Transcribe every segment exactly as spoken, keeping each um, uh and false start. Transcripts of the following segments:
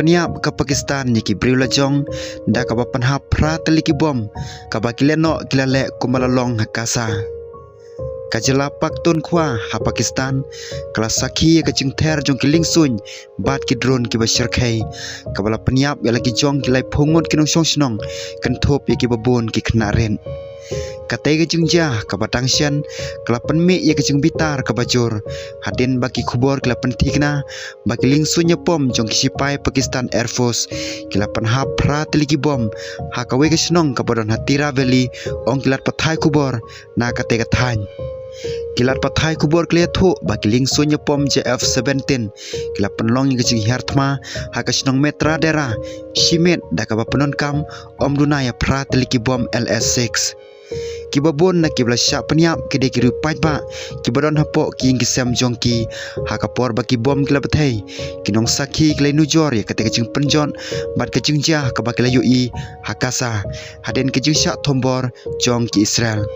Pynïap ka Pakistan ïa ki briew lajong da kaba pynhap phra tylli ki bom, kaba ki lehnoh ki la leh kumba la long ha Gaza. Ka jylla Pakhtunkhwa ha Pakistan ka la sakhi ïa ka jingther jong ki liengsuiñ bad ki drone kiba shyrkhei, kaba la pynïap ïa la ki jong ki laiphew ngut ki nongshong shnong, kynthup ïa kiba bun ki khynnah rit. Katei ka jingjia kaba dang shen ka la pynmih ïa ka jingbitar kaba jur, hadien ba ki khubor ki la pynthikna ba ki liengsuiñ ïapom jong ki sipai Pakistan Air Force ki la pynhap phra tylli ki bom ha kawei ka shnong kaba don ha Tira Valley, ong ki lad pathai khubor na katei ka thaiñ. Ki lad pathai khubor ki la ïathuh ba ki liengsuiñ ïapom J F seventeen ki la pynlong ïa ka jinghiar thma ha ka shnong Metra Dera, shi miet da kaba pyndonkam ym duna ïa phra tylli ki bom L S six. Kiba bun na kiba la shah pynïap ki dei ki riew paidbah kiba don hapoh ki ïing ki sem jong ki. Ha ka por ba ki bom ki la bthei, ki nongsakhi ki la ïanujor ïa katei ka jingpynjot bad ka jingjia kaba ki la ïohi ha Gaza hadien ka jingshah thombor jong ki Israel.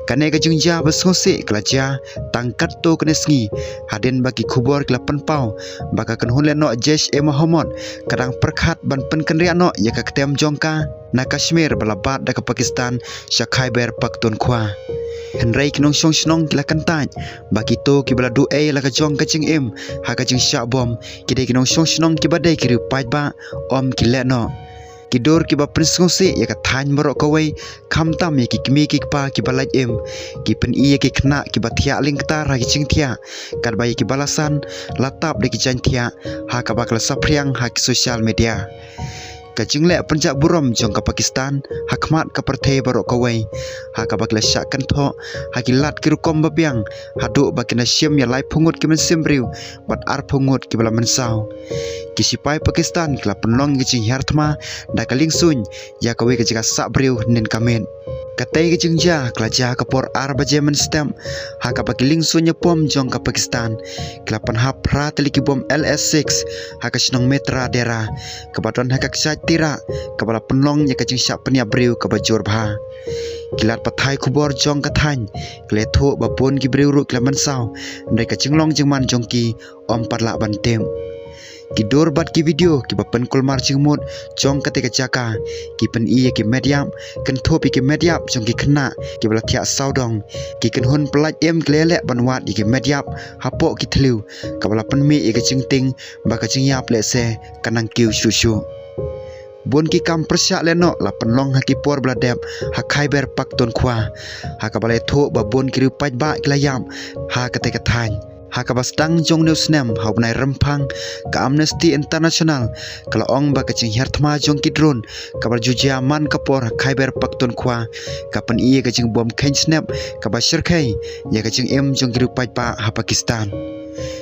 Kane ka jingjia ba sngewsih ka la jia tang katto katne sngi, hadien ba ki khubor ki la pynpaw ba ka kynhun lehnoh Jaish-e-Mohammed ka dang pyrkhat ban pynkynriah noh ïa ka ktem jong ka na Kashmir ba la bat da ka Pakistan sha Khyber Pakhtunkhwa. Hynrei ki nongshong shnong ki la kyntait ba kito kiba la duh ei la ka jong ka jingim ha ka jingshah bom ki dei ki nongshong shnong kiba dei ki riew paidbah, ym ki lehnoh. Ki dur kiba pynsngewsih ïa ka thaiñ baroh kawei, khamtam ïa ki kmie ki kpa kiba lait im, ki pyni ïa ki khynnah kiba thiah lyngktar ha ki jingthiah, katba ïa kiba la san la tap da ki jaiñthiah, ha kaba ka la saphriang ha ki social media. Ka jingleh pynjah burom jong ka Pakistan ha khmat ka pyrthei baroh kawei, ha kaba ki la shah kynthoh ha ki lad ki rukom babiang, haduh ba ki la shim ïa laiphew ngut ki mynsiem briew bad arphew ngut kiba la mynsaw. Ki sipai Pakistan ki la pynlong ïa ka jinghiar thma da ka liengsuiñ ïa kawei ka jaka sah briew hynnin ka miet. Katei ka jingjia ka la jia ha ka por ar baje mynstep, ha kaba ki liengsuiñ ïapom jong ka Pakistan ki la pynhap phra tylli ki bom L S six ha ka shnong Metra Dera, kaba don ha ka kshaid Tira, kaba la pynlong ïa ka jingshah pynïap briew kaba jur bha. Ki lad pathai khubor jong ka thaiñ ki la ïathuh ba bun ki briew ruh ki la mynsaw, hynrei ka jinglong jingman jong ki ym pat lah ban tip. Ki dur bad ki video kiba pynkulmar jingmut jong katei ka jaka ki pyni ïa ki met ïap, kynthup ïa ki met ïap jong ki khynnah kiba la thiah sawdong. Ki kynhun pyllait im ki la ïaleh ban wad ïa ki met ïap hapoh ki thliew, kaba la pynmih ïa ka jingtieng ba ka jingïap lehse ka nang kiew shuh shuh. Bun ki kam pyrshah lehnoh la pynlong ha ki por ba la dep ha Khyber Pakhtunkhwa, ha kaba la ïathuh ba bun ki riew paidbah ki la ïap ha katei ka thaiñ. Ha kaba sdang jong une u snem, ha u bnai Rymphang, ka Amnesty International ka la ong ba ka jinghiar thma jong ki drone kaba la ju jia man ka por ha Khyber Pakhtunkhwa ka pyni ïa ka jingbym kheiñ snep kaba shyrkhei ïa ka jingim jong ki riew paidbah ha Pakistan.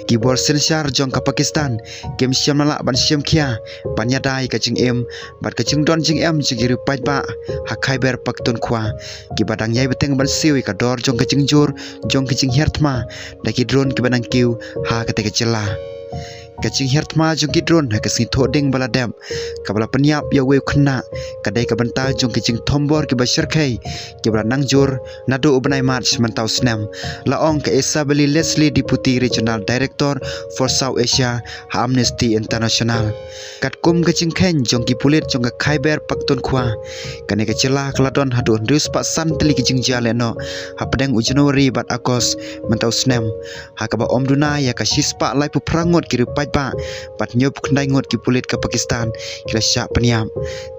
Ki bor synshar jong ka Pakistan kim shym la lah ban shim khia ban ïada ïa ka jingim bad ka jingdon jingem jong ki riew paidbah ha Khyber Pakhtunkhwa, kiba dang ïai bteng ban siew ïa ka dor jong ka jingjur jong ka jinghiar thma da ki drone kiba nang kiew ha katei ka jylla. Ka jinghiar thma jong ki drone ha ka sngi Thohdieng ba la dep, kaba la pynïap ïa uwei u khynnah, ka dei ka bynta jong ka jingthombor kiba shyrkhei kiba la nang jur naduh u bnai March mynta u snem, la ong ka Isabelle Leslie, Deputy Regional Director for South Asia ha Amnesty International. Katkum ka jingkheiñ jong ki pulit jong ka Khyber Pakhtunkhwa, kane ka jylla ka la don haduh hynriew spah san tylli ki jingjia lehnoh hapdeng u January bad August mynta u snem, ha kaba ym duna ïa ka shispah laiphew phra ngut ki riew paidbah bad hynñiewphew khyndai ngut ki pulit ka Pakistan ki la shah pynïap.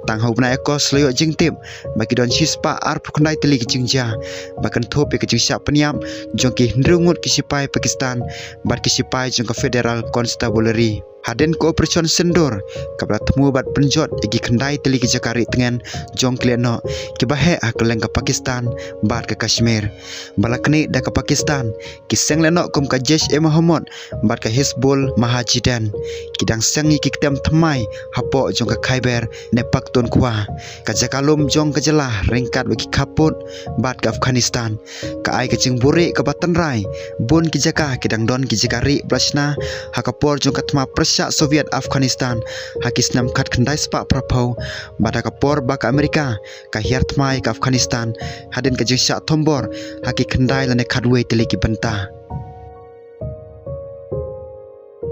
Tang ha u bnai August la ïoh jingtip ba ki don shispah arphew khyndai tylli ki jingjia, ba kynthup ïa ka jingshah pynïap jong ki hynriew ngut ki sipai Pakistan bad ki sipai jong ka Federal Constabulary. Hadien ka Operation Sindoor, kaba la thmu bad pynjot ïa ki khyndai tylli ki jaka rieh tngen jong ki lehnoh kiba heh ha kylleng ka Pakistan bad ka Kashmir, ba la knieh da ka Pakistan, ki seng lehnoh kum ka Jaish-e-Mohammed bad ka Hizbul Mujahideen ki dang seng ïa ki ktem thymmai hapoh jong ka Khyber ne Pakhtunkhwa, ka jaka lum jong ka jylla ryngkat bad ki khappud bad ka Afghanistan. Ka ai ka jingbuhrieh kaba tynrai, bun ki jaka ki dang don ki jaka rieh ba la shna ha ka por jong ka thma pyrshah Soviet Afghanistan ha ki snem khatkhyndai spah phraphew, bad ha ka por ba ka Amerika ka hiar thma ïa ka Afghanistan hadien ka jingshah thombor ha ki khyndai lane khatwei tylli ki bynta.